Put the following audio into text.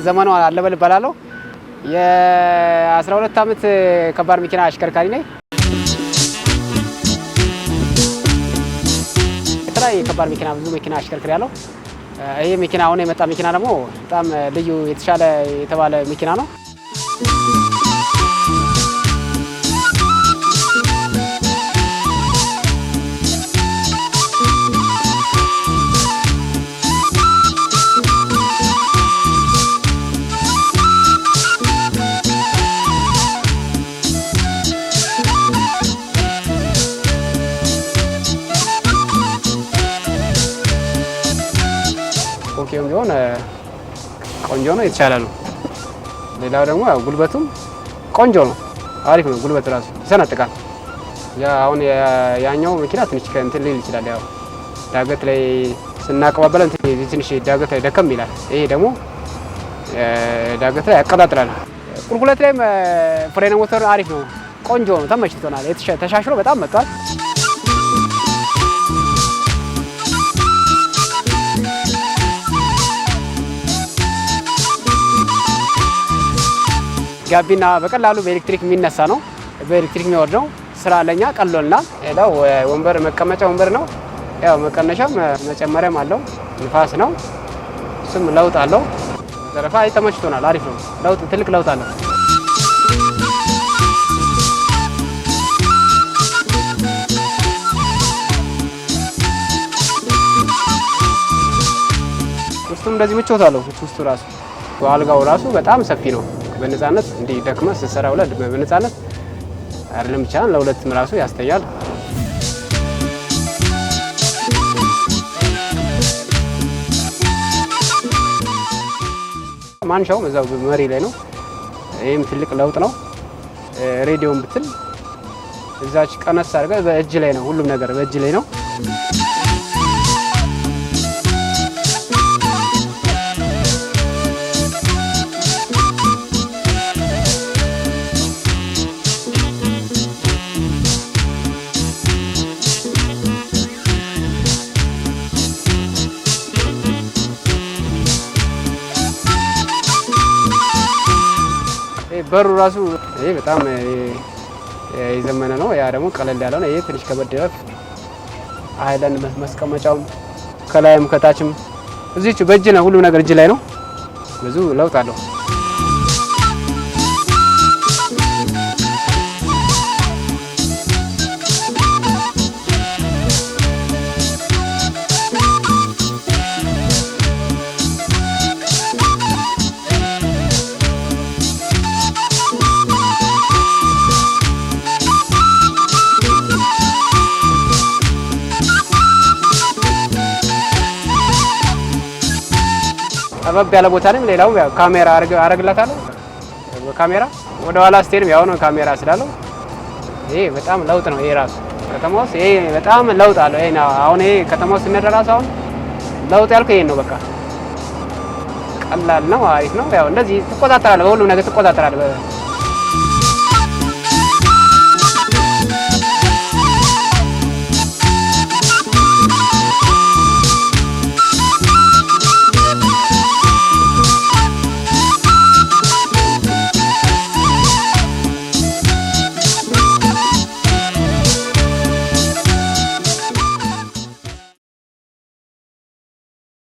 ዘመኑ አለበል እባላለሁ። የ12 ዓመት ከባድ መኪና አሽከርካሪ ነኝ። የተለያየ ከባድ መኪና፣ ብዙ መኪና አሽከርክሪ ያለው። ይሄ መኪና፣ አሁን የመጣ መኪና ደግሞ በጣም ልዩ፣ የተሻለ የተባለ መኪና ነው። ኮንኬውም ቢሆን ቆንጆ ነው፣ የተሻለ ነው። ሌላው ደግሞ ያው ጉልበቱም ቆንጆ ነው፣ አሪፍ ነው። ጉልበቱ ራሱ ይሰነጥቃል። ያ አሁን ያኛው መኪና ትንሽ ከእንትን ሊል ይችላል። ያው ዳገት ላይ ስናቀባበለ ትንሽ ዳገት ላይ ደከም ይላል። ይሄ ደግሞ ዳገት ላይ ያቀጣጥላል። ቁልቁለት ላይም ፍሬን ሞተር አሪፍ ነው፣ ቆንጆ ነው፣ ተመችቶናል። ተሻሽሎ በጣም መጥቷል። ጋቢና በቀላሉ በኤሌክትሪክ የሚነሳ ነው፣ በኤሌክትሪክ የሚወርድ ነው። ስራ ለኛ ቀሎልናል። ሌላው ወንበር፣ መቀመጫ ወንበር ነው። ያው መቀነሻም መጨመሪያም አለው። ንፋስ ነው፣ እሱም ለውጥ አለው። በተረፈ አይ ተመችቶናል። አሪፍ ነው። ለውጥ፣ ትልቅ ለውጥ አለው። ውስጡም እንደዚህ ምቾት አለው። ውስጡ ራሱ፣ አልጋው ራሱ በጣም ሰፊ ነው። በነፃነት እንዲህ ደክመህ ስትሰራ ውለህ በነፃነት አይደለም ብቻ ለሁለትም ራሱ ያስተኛል። ማንሻውም እዛው መሪ ላይ ነው። ይህም ትልቅ ለውጥ ነው። ሬዲዮን ብትል እዛች ቀነስ አድርገህ በእጅ ላይ ነው፣ ሁሉም ነገር በእጅ ላይ ነው። በሩ ራሱ ይሄ በጣም የዘመነ ነው። ያ ደግሞ ቀለል ያለ ነው። ይሄ ትንሽ ከበድ ይላል። ሃይላንድ ማስቀመጫውም ከላይም ከታችም እዚች በእጅ ነው። ሁሉም ነገር እጅ ላይ ነው። ብዙ ለውጥ አለው። ጠበብ ያለ ቦታ ላይም ሌላው ያው ካሜራ አረግላታለሁ። በካሜራ ወደ ኋላ ስትሄድም ያው ነው፣ ካሜራ ስላለው ይሄ በጣም ለውጥ ነው። ይሄ ራሱ ከተማ ውስጥ ይሄ በጣም ለውጥ አለው። ይሄ አሁን ይሄ ከተማ ውስጥ ስንሄድ ራሱ አሁን ለውጥ ያልኩህ ይሄን ነው። በቃ ቀላል ነው፣ አሪፍ ነው። ያው እንደዚህ ትቆጣጠራለህ፣ በሁሉም ነገር ትቆጣጠራለህ።